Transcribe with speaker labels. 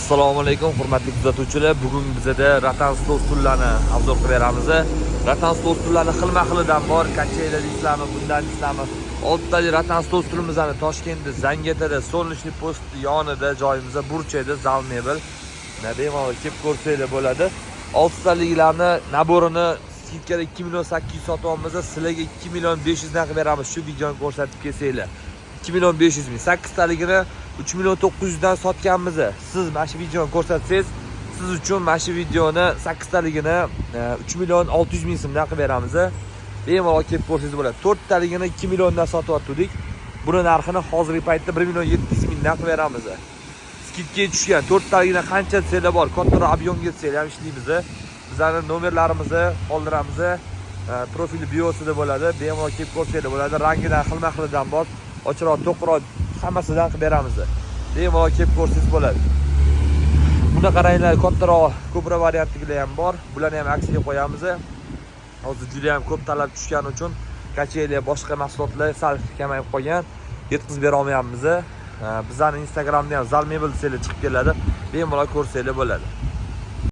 Speaker 1: Assalomu alaykum, hurmatli kuzatuvchilar. Bugun bizada rotan stol stullarni обзор qilib beramiz. Rotan stol stullarni xilma-xilidan bor, качеля deysizlarmi, bundan deysizlarmi. Oltitali rotan stol stulimizni Toshkentda, Zangiotada, Солнечный пост yonida joyimizda, burchakda Zal Mebel. Bemalol kelib ko'rsanglar bo'ladi. Oltitaliklarni набор ini скидка da 2 million 800 sotyapmiz, sizlarga 2 million 500 dan qilib beramiz. Shu videoni ko'rsatib kelsanglar. 2 million 500 ming. Sakkiztaligini 3 million 900 dan sotganmiz. Siz mana shu videoni ko'rsatsangiz, siz uchun mana shu videoni sakkiztaligini 3 million 600 ming so'mdan qilib beramiz. Bemalol kelib ko'rsangiz bo'ladi. To'rttaligini 2 milliondan sotyotgandik. Buni narxini hozirgi paytda 1 million 700 mingdan qilib beramiz. Скидка ga tushgan to'rttaligini qancha desanglar bor, kattaroq объем ga desanglar ham ishlaymiz. Bizlarni nomerlarimizni qoldiramiz. Profil biosida bo'ladi. Bemalol kelib ko'rsanglar bo'ladi. Rangidan xilma xilidan bor. Ochiqroq, to'qroq, hammasidan qilib beramiz. Bemalol kelib ko'rsangiz bo'ladi. Bunaqa ranglar kattaroq, ko'proq variantligilar ham bor. Bularni ham aksiyaga qo'yamiz. Hozir juda ham ko'p talab tushgani uchun качели, boshqa mahsulotlar sal kamayib qolgan. Yetkazib bera olmayapmiz. Bizlarning Instagramda ham Zal Mebel desanglar chiqib keladi. Bemalol ko'rsanglar bo'ladi.